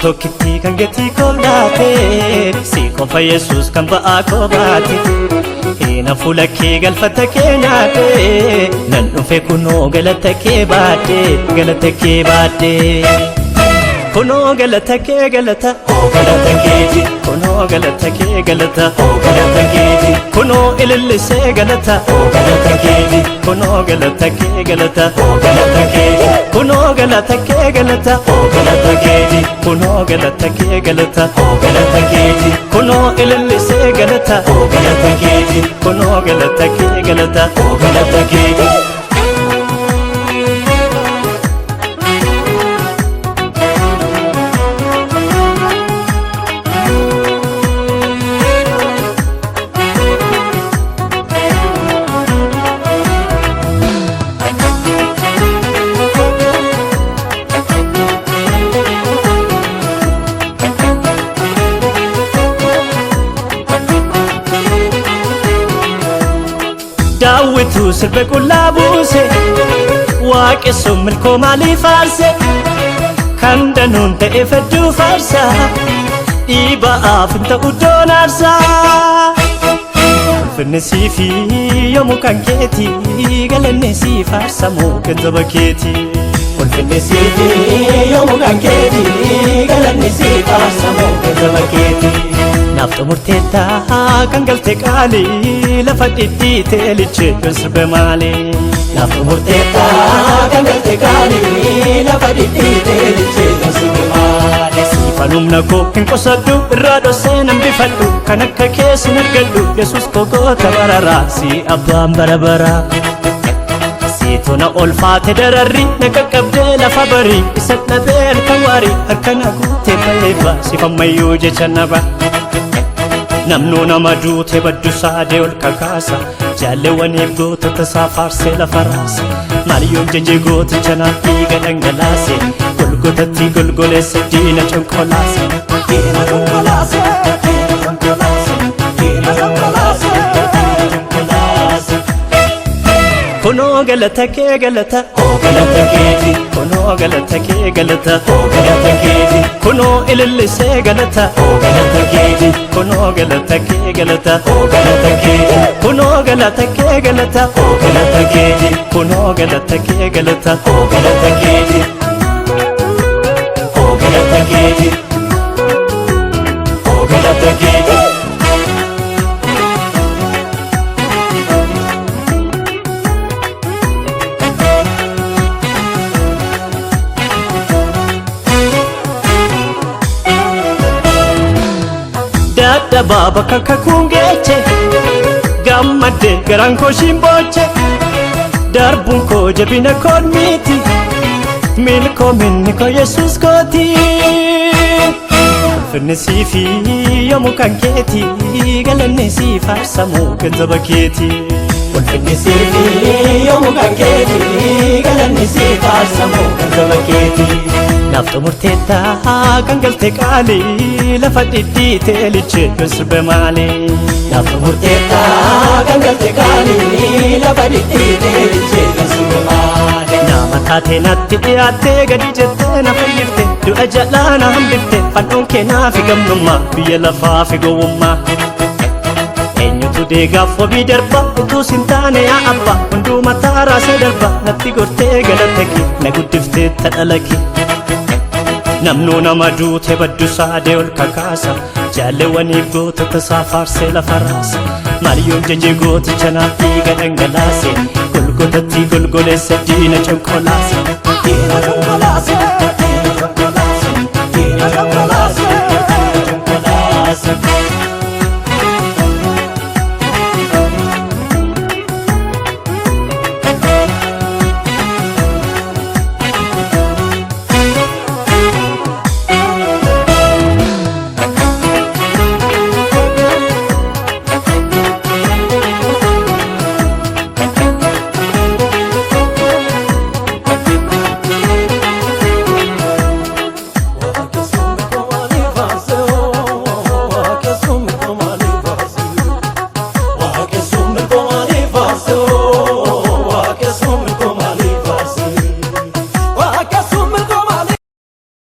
Tokkittii kan gatii koo laate, si qofa Yesuus kan ba'aa koo baate. Hina fuula kee galfata kee nyaate, nan dhufe kunoo galata kee baadhe, galata kee baadhe. Kunoo galata kee galata, Oo galata keeti, kunoo galata kee galata, oo galata keeti, kunoo ilillisee galata, oo galata keeti, kunoo galata kee galata, oo galata keeti, kunoo galata kee galata, oo galata keeti, kunoo galata kee galata, oo galata keeti, kunoo ilillisee galata, oo galata keeti, kunoo galata kee galata. Oo galata keeti. Daawwitu sirbe qullaa buuse, waaqessuun milkoo maalii faarse, kan danuun ta'e fedduu faarsa, dhiiba'aaf hin ta'u doon aarsa. Ulfinni siifi yoomuu kan keeti, galanni sii faarsamu kan saba keeti. Ulfinni siifi yoomuu kan keeti, galanni sii faarsamu kan saba keeti. Naaf xumurteetta kan galte qaalii, lafa dhidhiitee lichee yoon sirbe maali. Naaf xumurteetta kan galte qaalii, lafa dhidhiitee lichee yoon sirbe maali. Siifan humna koo hin qusadhu, irraa dhossee nan bifadhu, kan akka keessa hin argadhu, Yesuus koo goota bararaa, si abbaan bara baraa. Siitona olfaate dararri na qaqqabdee lafa barii, isa dhabee halkan waarii, harka na guutee ba'eeba, sifammayyuu jecha naba. Namnuu nama duute baddu saadee ol kakaasa, jaalleewwaniif gootota isaa faarsee lafa raasa. Maaliyoon jajee gooticha naaf dhiiga dhangalaase, golgotatti golgoleessa diina conqolaase. Diina konkolaase, diina konkolaase, diina konkolaase, diina konkolaase. Kunoo galata kee galata, Oo galata keeti, kunoo galata kee galata, oo galata keeti, kunoo ilillisee galata, oo galata keeti, kunoo galata kee galata, oo galata keeti, kunoo galata kee galata, oo galata keeti, kunoo galata kee galata. Oo galata keeti, oo galata keeti, oo galata keeti. Dadhabaa bakka kakuun geeche, gammadde garaan koo shimbooche, darbuun koo jabina koon miti, milkoominni koo Yesuus kooti. Ulfinni siifi yoomuu kan keeti, galanni sii faarsamu kan saba keeti. Ulfinni siifi yoomuu kan keeti, galanni sii faarsamu kan saba keeti. Naaf xumurteetta kan galte qaalii, lafa dhidhiitee lichee yoon sirbe maali. Naaf xumurteetta kan galte qaalii, lafa dhidhiitee lichee yoon sirbe maali. Nama taatee natti dhiyaattee, gadi jettee na fayyifte, du'a jalaa na hambifte, fannoon kee naa fi gamnummaa biyya lafaa fi gowwummaa. Eenyutu deegaaf wabii darba utuu sin taane yaa abba, hunduu mataa raasee darba, natti gortee galata kee na guddiftee tadhala kee. Namnuu nama duute baddu saadee ol kakaasa, jaalleewwaniif gootota isaa faarsee lafa raasa. Maaliyoon jajee gooticha naaf dhiiga dhangalaase, golgotatti golgoleessa diina conqolaase. Diina konkolaase, diina konkolaase,